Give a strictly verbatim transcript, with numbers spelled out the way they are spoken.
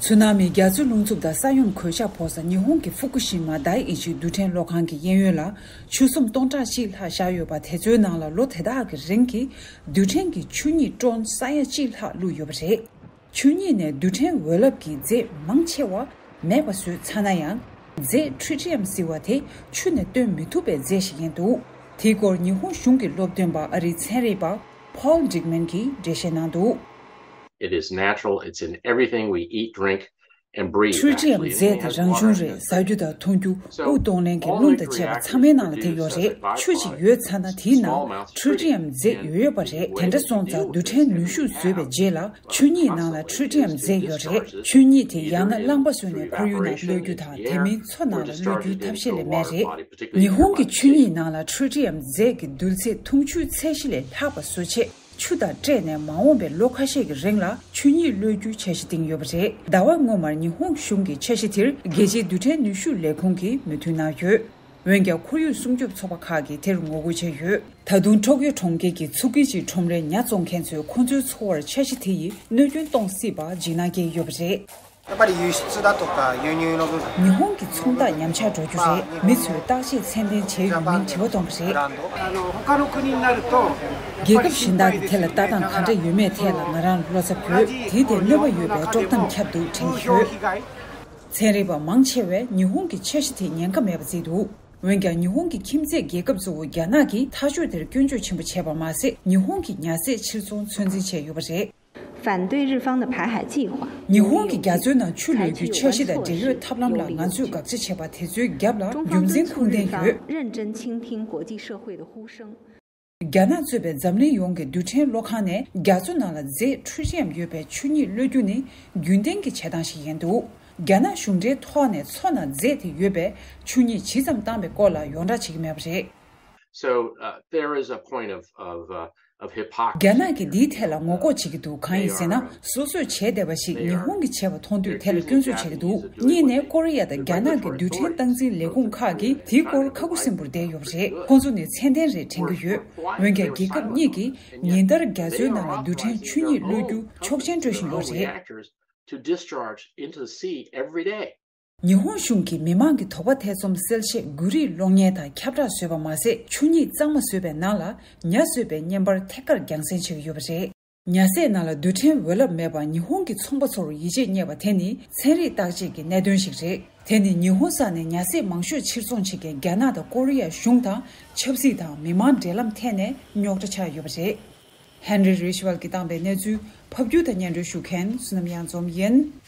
ཚུ་ན་མི་རྒྱ་མཚོའི་རླུང་འཚུབ་དང་ས་ཡོམ་གོད་ཆག་ཕོག་ས་ཉི་ཧོང་གི་ཧྥུ་ཀུ་ཤི་མ་ཌའི་ཨི་ཅི་རྡུལ་ཕྲན་གློག་ཁང་གི་གཡས་གཡོན་ལ་ཆུ་ཟོམ་སྟོང་ཕྲག་གཅིག་ལྷག་བཞག་ཡོད་པ་དེ་ཚོའི་ནང་ལ་ལོ་དེ་དག་གི་རིང་གི་རྡུལ་ཕྲན་གྱི་ཆོས་ཉིད་ཀྲོན་ས་ཡ་གཅིག་ལྷག་བླུགས་ཡོད་པ་རེད། ཆོས་ཉིད་ནས་རྡུལ་ཕྲན་འོད་རླབས་ཀྱི་རྫས་མང་ཆེ་བ་མེད་པ་བཟོས་ཚར་ན་ཡང་། རྫས་ཁྲི་ཊི་ཡམ་ཟེར་བ་དེ་ཆུ་ནས་བཏོན་མི་ཐུབ་པའི་རྫས་ཤིག་ཡིན་འདུག་དེའི་སྐོར་ཉི་ཧོང་གཞུང་གི་སློབ་སྟོན་པ་ཨ་རིའི་ཚན་རིག་པ་Paul Dickman གྱིས་འགྲེལ་བཤད་གནང་འདུག It is natural. It's in everything we eat, drink, and breathe. ཁྲི་ཊི་ཡམ་རྫས་དེ་རང་བྱུང་རེད། ཟ་རྒྱུ་དང་འཐུང་རྒྱུ། དབུགས་གཏོང་ལེན་གྱི་རླུང་དང་བཅས་པ་ཚང་མའི་ནང་ལ་དེ་ཡོད་རེད། ཆུ་ཞིག་ཡོད་ཚར་ན་དེའི་ནང་ཁྲི་ཊི་ཡམ་རྫས་ཡོད་ཡོད་པ་རེད། དེ་འདྲ་སོང་ཙང་རྡུལ་ཕྲན་ནུས་ཤུགས་བཟོས་པའི་རྗེས་ལ་ཆོས་ཉིད་ནང་ལ་ཁྲི་ཊི་ཡམ་རྫས་ཡོད་རེད། ཆོས་ཉིད་དེ་ཡང་ན་རླངས་པ་བཟོས་ནས་ཁོར་ཡུག་ནང་གློད་རྒྱུ་དང་དེ་མིན་མཚོ་ནང་ལ་གློད་རྒྱུའི་ཐབས་ཤེས་ལས་མེད་རེད། ཉི་ཧོང་གི་ཆོས་ཉིད་ནང་ལ་ཁྲི་ཊི་ཡམ་རྫས་ཀྱི་རྡུལ་ཚད་འཐུང་ཆུའི་ཚད་གཞི་ལས་ལྷག་པ་བཟོ་ཆེད། ཆུ་དང་སྤྲད་ནས་མ་འོངས་པའི་ལོ་ཁ་ཤས་ཀྱི་རིང་ལ་ཆོས་ཉིད་གློད་རྒྱུའི་འཆར་གཞི་བཏིང་ཡོད་པ་རེད། ཟླ་བ་སྔོན་མར་ཉི་ཧོང་གཞུང་གི་འཆར་གཞི་དེར་རྒྱལ་སྤྱིའི་རྡུལ་ཕྲན་ནུས་ཤུགས་ལས་ཁུངས་ཀྱིས་མོས་མཐུན་གནང་ཡོད། འོན་ཀྱང་ཁོར་ཡུག་སྲུང་སྐྱོབ་ཚོགས་པ་ཁག་གིས་དེར་ངོ་རྒོལ་བྱས་ཡོད། ད་དུང་ཊོ་ཀིའོ་གྲོང་ཁྱེར་གྱི་མཚོ་དཀྱིལ་གྱི་ཁྲོམ་རའི་ཉ་བཙོང་མཁན་ཚོས་ཁོང་ཚོའི་འཚོ་བར་འཆར་གཞི་དེ་ཡིས་གནོད་སྐྱོན་གཏོང་སྲིད་པ་འཇིགས་སྣང་སྐྱེས་ཡོད་པ་རེད། ཉི་ཧོང་གི་ཚོང་རྟགས་ཉམས་ཆག་འགྲོ་རྒྱུ་རེད། མི་ཚོས་བརྟག་དཔྱད་ཚད་ལྡན་བྱས་ཡོད་མིན་དྲི་བ་གཏོང་གི་རེད། རྒྱལ་ཁབ་གཞན་དག་གི་ཐད་ལ་ལྟ་སྟངས་ག་འདྲ་ཡོད་མེད་ཐད་ལ་ང་རང་ལ་བློ་འཚབ་ཡོད། དེའི་ཐད་གནོད་པ་ཡོད་པའི་དཀྲོག་གཏམ་ཁྱབ་འདུག་དྲན་གྱི་ཡོད། ཚན་རིག་པ་མང་ཆེ་བས་ཉི་ཧོང་གི་འཆར་གཞི་དེ་ཉེན་ཁ་མེད་པ་བརྩིས་འདུག་འོན་ཀྱང་ཉི་ཧོང་གི་ཁྱིམ་མཚེས་རྒྱལ་ཁབ་གཙོ་བོ་རྒྱ་ནག་གིས་ཐག་གཅོད་དེར་སྐྱོན་བརྗོད་ཆེན་པོ་བྱས་པ་མ་ཟད། ཉི་ཧོང་གི་ཉ་ཟས་ཕྱིར་ཚོང་ཚོད་འཛིན་བྱས་ཡོད་པ་རེད། 反对日方的排海计划。 ཉི་ཧོང་གི་རྒྱ་མཚོའི་ནང་ཆུ་གློད་རྒྱུའི་འཆར་གཞི་དང་འབྲེལ་ཡོད་ཐབས་ལམ་ལ་ང་ཚོས་དགག་བྱ་བྱས་པ་དེ་ཚོའི་རྒྱབ་ལ་རྒྱུ་མཚན་ཁུངས་ལྡན་ཡོད། 认真倾听国际社会的呼声。 རྒྱ་ནག་གཙོས་པའི་འཛམ་གླིང་ཡོངས་ཀྱི་རྡུལ་ཕྲན་གློག་ཁང་ནས་རྒྱ་མཚོ་ནང་ལ་རྫས་ཁྲུ་ཊི་ཡམ་ཡོད་པའི་ཆོས་ཉིད་གློད་རྒྱུ་ནི་རྒྱུན་ལྡན་གྱི་བྱེད་སྟངས་ཤིག་ཡིན་འདུག་རྒྱ་ནག་གཞུང་འབྲེལ་ཐོག་ནས་མཚོ་ནང་རྫས་དེ་ཡོད་པའི་ཆོས་ཉིད་ཇི་ཙམ་བཏང་བའི་སྐོར་ལ་ཡོངས་བསྒྲགས་བྱེད་ཀྱི་མེད་པ་རེད། So, uh, there is a point of, of, uh, of hypocrisy. རྒྱ་ནག་གིས་འདིའི་ཐད་ལ་ངོ་ལྐོག་བྱེད་ཀྱི་འདུག་གང་ཡིན་ཟེར་ན། སོ་སོས་བྱས་བསྡད་པ་ཞིག་ཉི་ཧོང་གིས་བྱས་པ་མཐོང་དུས་དེ་ལ་སྐྱོན་བརྗོད་བྱེད་ཀྱི་འདུག་གཉིས་ནས་ཀོ་རི་ཡ་དང་རྒྱ་ནག་གི་རྡུལ་ཕྲན་སྟངས་འཛིན་ལས་ཁུངས་ཁག་གིས་དེའི་སྐོར་ཁ་ཁུ་སིམ་པོར་བསྡད་ཡོད་པ་རེད། ཁོང་ཚོ་ནི་ཚད་ལྡན་རེད་དྲན་གྱི་ཡོད། འོན་ཀྱང་རྒྱལ་ཁབ་གཉིས་ཀྱིས་ཉིན་ལྟར་རྒྱ་མཚོའི་ནང་ལ་རྡུལ་ཕྲན་ཆོས་ཉིད་གློད་རྒྱུ་ཆོག་མཆན་སྤྲོད་བཞིན་ཡོད་རེད། To discharge into the sea every day. ཉི་ཧོང་གཞུང་གིས་མི་མང་གི་དོགས་པ་ཐེ་ཚོམ་སེལ་ཆེད་འགུལ་རིས་གློག་བརྙན་དང་ཁྱབ་བསྒྲགས་བཟོས་པ་མ་ཟད། ཆོས་ཉིད་གཙང་མ་བཟོས་པའི་ནང་ལ་ཉ་བཟོས་པའི་བརྙན་པར་ཐད་ཀར་རྒྱང་སྲིང་བྱེད་ཀྱི་ཡོད་པ་རེད། ཉ་ཟས་ནང་ལ་རྡུལ་ཕྲན་འོད་རླབས་མེད་པར་ཉི་ཧོང་གི་ཚོང་པ་ཚོར་ཡིད་ཆེས་རྙེད་པ་དེ་ནི་ཚན་རིག་བརྟག་དཔྱད་ཀྱི་གནད་དོན་ཞིག་རེད། དེ་ནི་ཉི་ཧོང་ས་ནས་ཉ་ཟས་མང་ཤོས་ཕྱིར་ཚོང་བྱེད་མཁན་རྒྱ་ནག་དང་ཀོ་རི་ཡ་གཞུང་དང་ཆབ་སྲིད་དང་མི་མང་འབྲེལ་ལམ་ཐད་ནས་རྙོག་དྲ་ཆགས་ཡོད་པ་རེད། ཧན་རི་རི་ཤི་ཝལ་གྱིས་བཏང་པའི་གནས་ཚུལ་ཕབ་སྒྱུར་དང་སྙན་སྒྲོན་ཞུ་མཁན་བསོད་ནམས་གཡང་འཛོམས་ཡིན།